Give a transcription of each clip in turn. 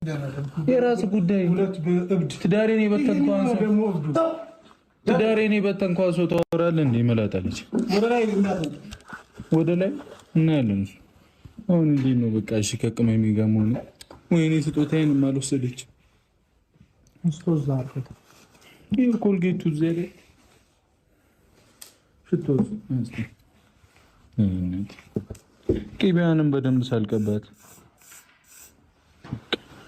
የራስ ጉዳይ። ትዳሬን የበተንኳን ሰው ትዳሬን የበተንኳን ሰው ታወራለህ እንዴ? መላጣለች ወደ ላይ እናያለን። አሁን እንዴት ነው? በቃ እሺ፣ ከቅመሜ ጋር መሆን ወይኔ፣ ስጦታዬን አልወሰደች። ይህ ኮልጌቱ እዚያ ላይ ሽቶ ቅቤዋንም በደንብ ሳልቀባት።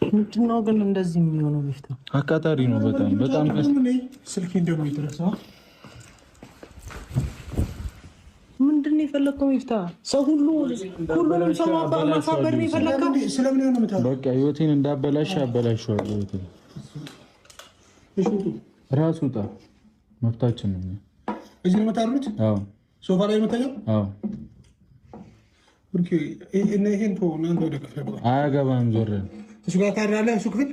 ምንድነው ግን እንደዚህ የሚሆነው? ሚፍታ አቃጣሪ ነው በጣም በጣም። ስልኬን ደግሞ የተረሳ። ምንድን ነው የፈለግከው? ሚፍታ ሰው ሁሉ ሁሉንም ሰው ማሳበድ ነው የፈለግከው? ስለምን ነው የምታወራው? በቃ ህይወቴን እንዳበላሽ አበላሸዋለሁ። ህይወቴን ራሱ ውጣ፣ መብታችን ነው። እዚህ ነው የምታድሩት? አዎ። ሶፋ ላይ የምተኛው? አዎ። okay፣ ይሄን ተወው፣ እናንተ ወደ ክፍል ግባ። አያገባህም። ዞር። እሱ ጋር ታድራለህ። እሱ ክፍል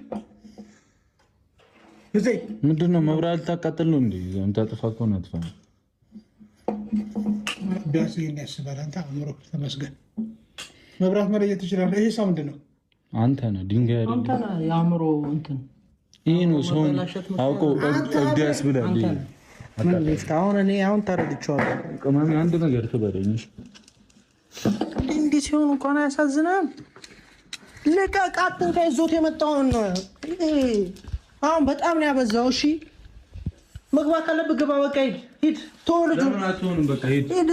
እዚህ ምንድን ነው? መብራት ልታቃጥል ነው እንዴ? የምታጠፋ ከሆነ አጥፋ። ቢያንስ ይሄን ያስባል። አንተ አእምሮ ተመስገን። መብራት መለየት ትችላለህ። ይሄ ሰው ምንድን ነው? አንተ ነህ ድንጋይ አይደል? አንተ ነህ የአእምሮ እንትን። ይሄ ነው ሰውን አውቆ እብድ ያስብላል። ይሄ ምን ሚፍታ፣ አሁን እኔ አሁን ተረድቼዋለሁ። ቅመሜ አንድ ነገር ትበለኝ። እንዲህ ሲሆን እንኳን አያሳዝንም? ልቀቅ፣ አትንካ። ይዞት የመጣውን አሁን በጣም ነው ያበዛው። እሺ መግባት ካለብህ ግባ። በቃ ሂድ፣ ሂድ፣ ተወው ልጁን። ለምን አትሆንም? በቃ ሂድ። ሂድ።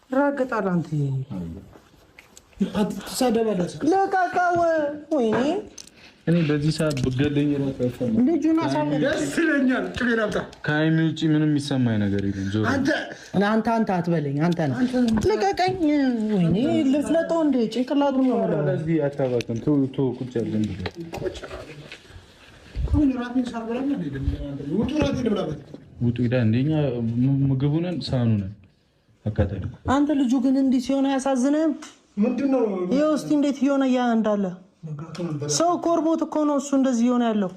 ይራገጣል። አንተ ትሳደባለህ። ልቀቀው። ወይኔ እኔ በዚህ ሰዓት ብገለኝ እራሱ አይሰማም። ልጁን አሳምነው። ደስ ይለኛል። ቅቤ ላምጣ። ከሀይሚ ውጪ ምንም የሚሰማኝ ነገር የለም። ዞር። አንተ አንተ አንተ አትበለኝ። አንተ ነህ። ልቀቀኝ። ወይኔ ልፍለጠው እንዴ ጭንቅላቱን ነው የምለው። ለዚህ አታባክን። ተው ተው፣ ቁጭ ያለን አሁን ራቴን ሳልበላ ነው ውጡ። ራቴን ልብላበት። ውጡ። ሂዳ እንደኛ ምግቡንን ሳህኑንን አቃጠል። አንተ ልጁ ግን እንዲህ ሲሆን አያሳዝንህም? ምንድን ነው? ይኸው እስኪ እንዴት እየሆነ እያ እንዳለ ሰው ኮርቦት እኮ ነው እሱ እንደዚህ እየሆነ ያለው።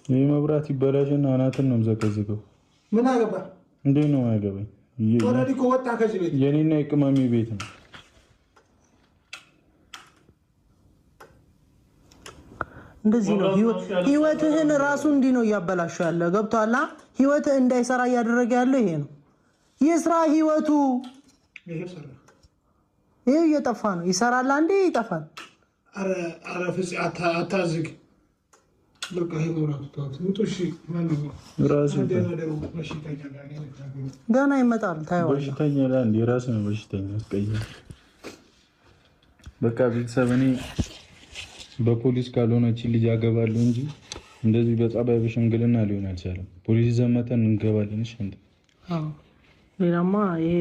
ይህ መብራት ይበላሽና አናትን ነው የምዘቀዝቀው። ምን አገባ? እንዴት ነው አያገባኝ? already እኮ ወጣ ከዚህ ቤት። የኔና የቅመሜ ቤት ነው። እንደዚህ ነው ህይወትህን ራሱ እንዲህ ነው እያበላሸው ያለ። ገብቶሃል? ህይወትህ እንዳይሰራ እያደረገ ያለው ይሄ ነው። ይስራ ህይወቱ። ይሄ ሰራ። ይሄ እየጠፋ ነው። ይሰራል፣ አንዴ ይጠፋል። ኧረ ኧረ ፍፄ አታዝግ። በቃ ይሄ መብራቱ ተዋት። ውጡ። እሺ ማነው? ራሱ በሽተኛ ገና ይመጣል፣ ታየዋለህ። በሽተኛ ለአንድ የራስ ነው በሽተኛ አስቀያሚ። በቃ ቤተሰብ እኔ በፖሊስ ካልሆነች ልጅ አገባለሁ እንጂ እንደዚህ በጸባይ በሽምግልና ሊሆን አልቻለም። ፖሊስ ዘመተን እንገባለን። እሺ አንተ አዎ፣ ሌላማ ይሄ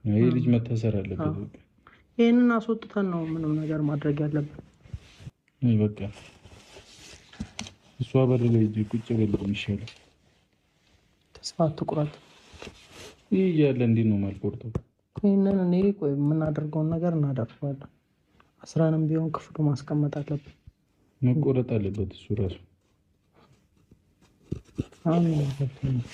ይሄ ልጅ መታሰር አለበት። በቃ ይሄንን አስወጥተን ነው ምንም ነገር ማድረግ ያለብን። እኔ በቃ እሷ በር ላይ ሂጅ ቁጭ ብል ነው የሚሻለው። ተስፋ አትቁረጥ። ይህ እያለ እንዴት ነው የማልቆርጠው? ይህንን እኔ ቆይ የምናደርገውን ነገር እናደርገዋለን። አስራንም ቢሆን ክፍሉ ማስቀመጥ አለብን። መቆረጥ አለበት እሱ ራሱ። አሁን ገብቶኛል።